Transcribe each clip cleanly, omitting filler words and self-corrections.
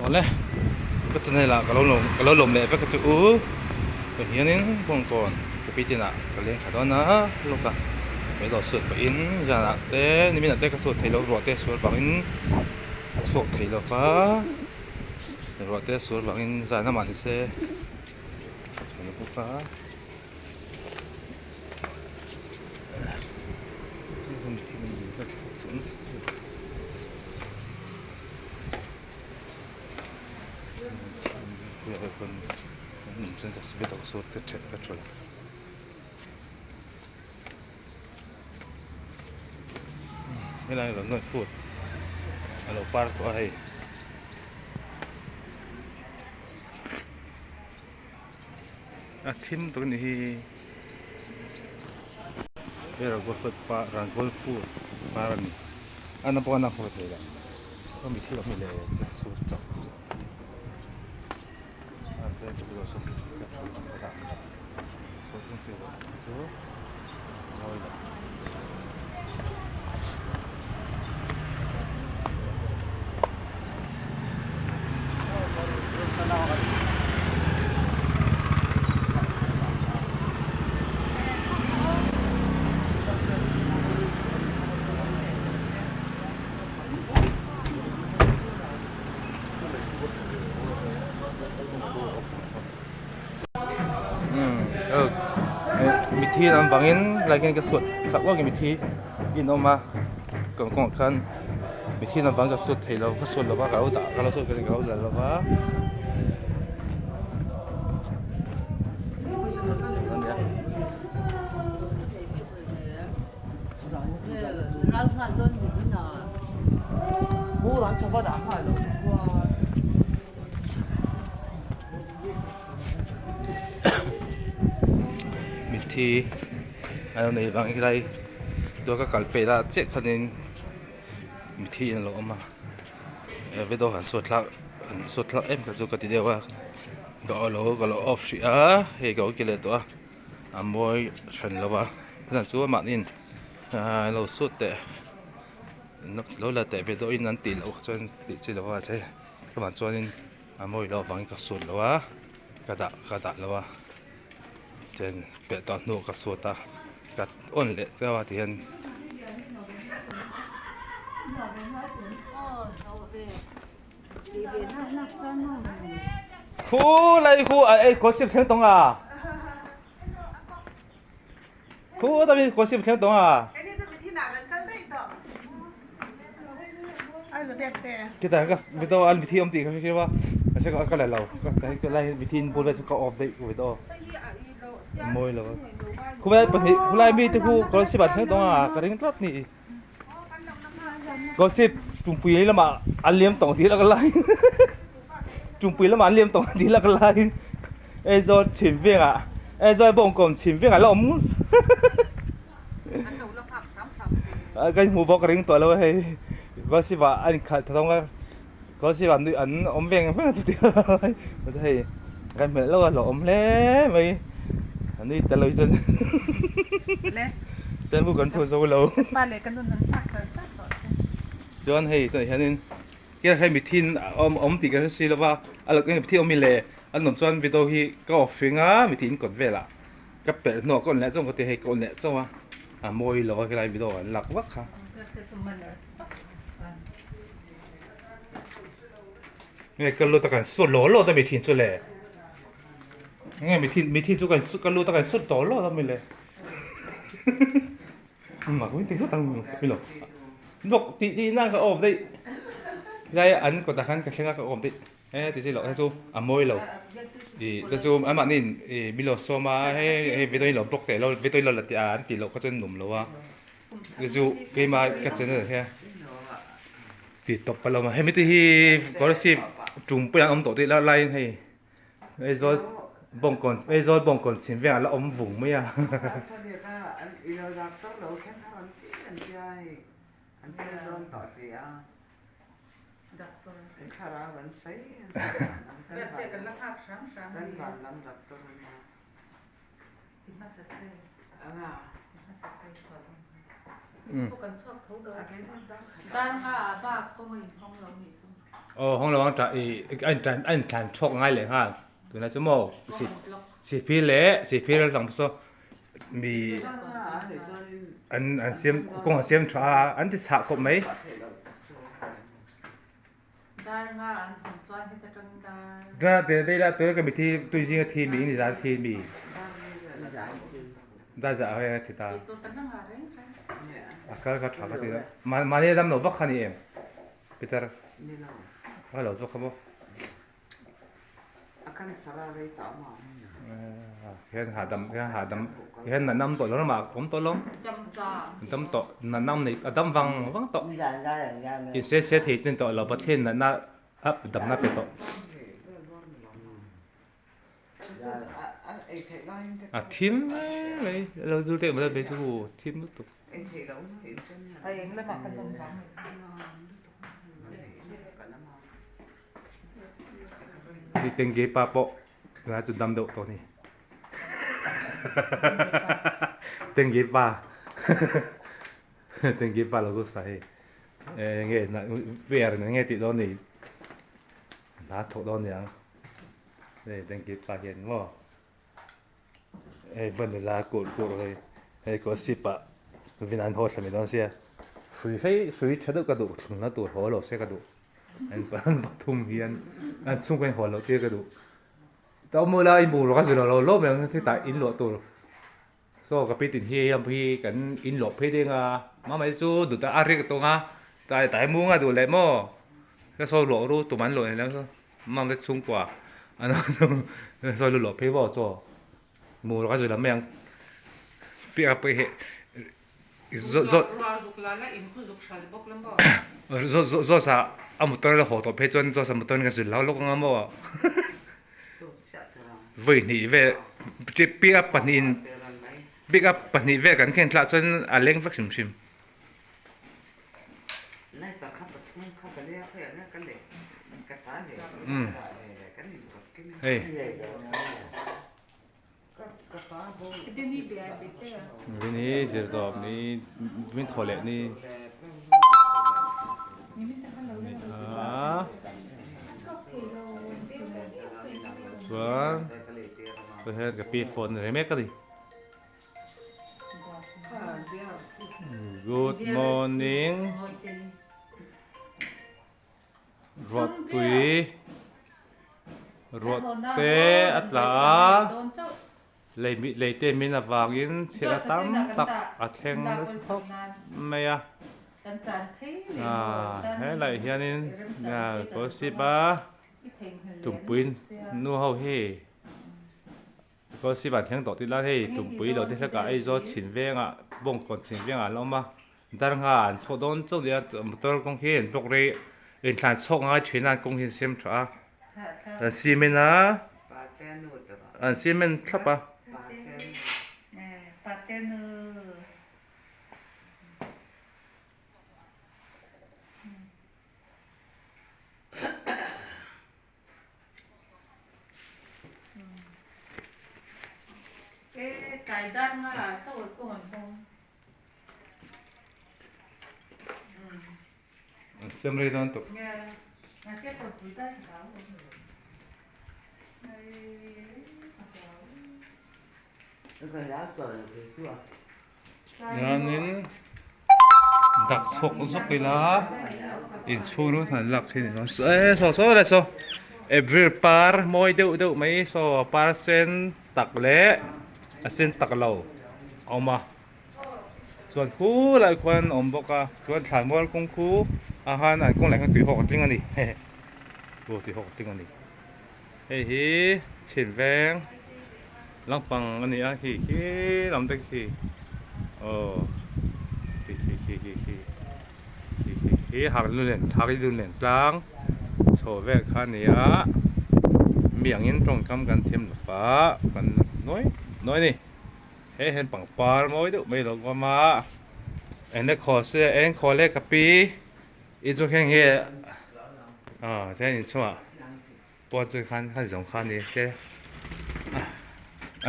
Awle ka channel ah ka lo lawm ka lo lawm leh vek a chu u tah hianin bawngkawn ka pi tinah ka leng thla dawn a lawk a he dawr suat pahin zanah te niminah te ka suat theih loh ruah te sual vangin ka chhuak thei lo va ruah te sual vangin zan lamah ni se chhuak thei lo bawk a. Helai hi rawn food a lo par tawh a hei. A thim tawh a ni hi he rangkawt food par rangkawt food par a ni a na pawh a na khawp thei lo a mi thil a hmu leh ka sut chak a chuan ka bulah sawn ka thu ka dah a saw chu chu a mawi lo. Mithi an vangin helai hian ka suat chak vak a mithi in awm a kan kawngah khan mithi an vang ka suat thei lo ka suat lova ka lo dah ka lo suat ka lo la lova. Mitthi a lo nei vang helai dawr ka kal peih lah chiah khanin mitthi in a lo awm a video han sawi thlak han sawi thlak em kha chu ka ti deuh a ka lo ka lo off hrih a hei ka lo ti leh tawh a a mawi hran lo va chhan chu mahniin lo sut teh lo la teh ve deuhin an tih loh chuan tih chi lo a mahse chuvang chuanin a mawi loh avangin ka sut lo a ka dah ka dah lo a chen peh tawh hnuah ka sut a ka on leh chiau a tihian. Khu lai khu a ei kawr sip thleng tawng a khu ta mi kawr sip thleng tawng a kita ka video an mithi awm tih ka hre hrep a ka hre ka la lo ka lai mithi in bul vel chu ka off daih ka video mawi lo a khulai pahnih khulai mi te khu kawr sip ah thleng tawng a ka ring tlat ni. Gossip Tumpui lamah an liam tawng tih lak lai Tumpui lamah an liam tawng tih lak lai Aizawl chhim vengah Aizawl bawngkawm chhim vengah la awm ka hmuh bawk ka ring tawh lo a hei Gossip ah a inkhalh tha thawng a Gossip ah an awm veng veng a chuti lai hei kan hmelh lo a hlauhawm hle mai. A nui ta lo chuan Facebook kan thu zo lo. Chuan hei tunah hianin kira hei mithin awm awm tih ka hre si lova a lo mithin awm le an awm chuan video hi ka off hring a mithin in kawt velah ka pelh hnuah ka on leh zawng ka ti hei ka on leh chauh a a mawi lo a helai video an lak vak kha. Nge ka lut a kan sut law law ta mithin chu le. Nge mithi mithi chu kan ka lut a kan sut tawh lawt a mi le mak min ti ngawt ang mi lo block tih tih nan ka off daih helai an kawtah khan ka thleng a ka off daih e ti chi loh hei chu a mawi lo ih te chu anmahni in ih min lo sawm a hei hei video hi lo block teh lo video hi lo la teh a an tih loh kha chuan nuam lo a chu chu keimah ka channel hian tih tawp ka lo a hemi te hi scholarship tum pawh an awm tawh tih laiin hei. Aizawl bawngkawn Aizawl bawngkawn chhim vengah la awm vung mai a. Aw hawng lo ang tah i a intlan a intlan chhuak ngai leh nghal tunah chu maw sihphir leh sihphir lang saw mi an an siam kawng an siam tha a an ti chhah khawp mai. Dar te dei la tui ka mi thi tui zinga thi mi ni zan thi mi dar za a thi ta a kal kha tha ka ti mahni a dam lo vak kha ni em Peter a lo zawk kha maw hian hahdam hian hahdam hian natna awm tawh lo lamah awm tawh lo dam tawh natna awm nei a dam vang vang tawh inse se thei ten tawh lo Pathian natna a damna pe tawh a thim mai lo dul teh mai mai chu thim lutuk. Hi tengge pa pawh tunah chu dam deuh tawh a ni. Tengge pa tengge pa lo chu sa hei eng nge ver eng nge tih dawn ni hna thawh dawn niang hei tengge pa hian maw hei vanila kurh kurh hei hei kawlsip ah vin an haw thla mai dawn sia hrui hlei hrui tha deuh ka duh thlungna tur haw lo se ka duh. An pathum hian an chhungkaw in haw loh tir ka duh. Ta awm ula in bungrua ka zir lo lo mai ang hetah in luah tur. Saw ka pi tin hi hei hi kan in luah phei deng a mamai chu duh a riak tawng a tlai tlai mung a duh leh maw ka saw luah ru tum an luah ni lo mamte chhungkua an saw lu luah phei maw chaw bungrua ka zir lo mai ang fiah pawh hi Zawsa a motor la haw tawh phei chuan Zawsa motor in ka zil lo lawk anga maw vawi hnih vel pick up pahnih in pick up pahnih vel kan khen thlah chuan a leng vek hrim hrim. Hei. Vini zirtawp ni min thaw leh ni a chuan tah hian ka pi phone reng mek a ni good morning Ruah tui ruah te a tla a lei lei te min avangin chhiat a tam tak a thleng nasa khawp mai a ah helaiah hianin kawlsip a tumpui nu ho hi. Kawlsip an thleng tawh tih lai hei tumpui lo te hlekah Aizawl chhin vengah Bawngkawn chhin vengah an la awm a Darnga an chhuah dawn chauh nia motor kawng hi an block rei inthlan chhuak ngai thin a an kawng hi an siam tha a an cement a an cement thlap a. An siam rei dawn tuk. Chuanin dak chhuak zawk ila inchhung rawng han lak thin a e saw saw le saw april par mawi deuh deuh mai saw par sen tak leh a sen tak lo a awm a chuan khulai khuan a awm bawk a chuan thlanmual kawng khu ah khan an kawng leh khan tui hawk a tling a ni aw tui hawk a tling a ni. Hei hi chhin veng lampang a ni a khi khi lam te khi aw khi khi khi khi khi khi khi khi hak lu nen thak lu nen tlang chho vel kha a ni a mi angin tawngkam kan thiam lo fa kan nawi nawi a ni hei hian pangpar mawi deuh mai a lo awm a eng te khaw se eng khaw le ka pi. I chu heng hi ah chuan inchungah pawh chu khan khan zawng kha a ni se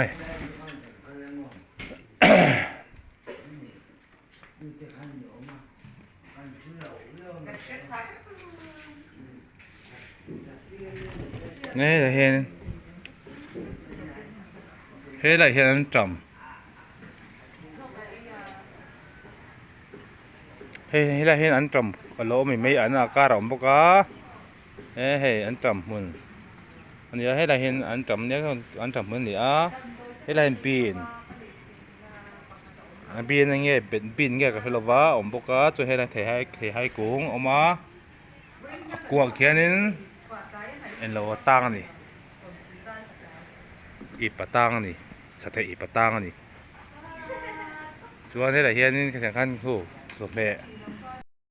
ai. Helaiah hian helaiah hian anṭam hei helaiah hian anṭam a lo awm mai a a kar a awm bawk a he hei anṭam hmun a ni a helaiah hian anṭam nia anṭam hmun a ni a helaiah hian bean bean enge bean nge ka hre lo va a awm bawk a chuan helaiah hian theihai kung a awm a. A kuak hianin englo a tang a ni ip a tang a ni satha ip a tang a ni chuan helaiah hianin khatiang khan khu chawhmeh.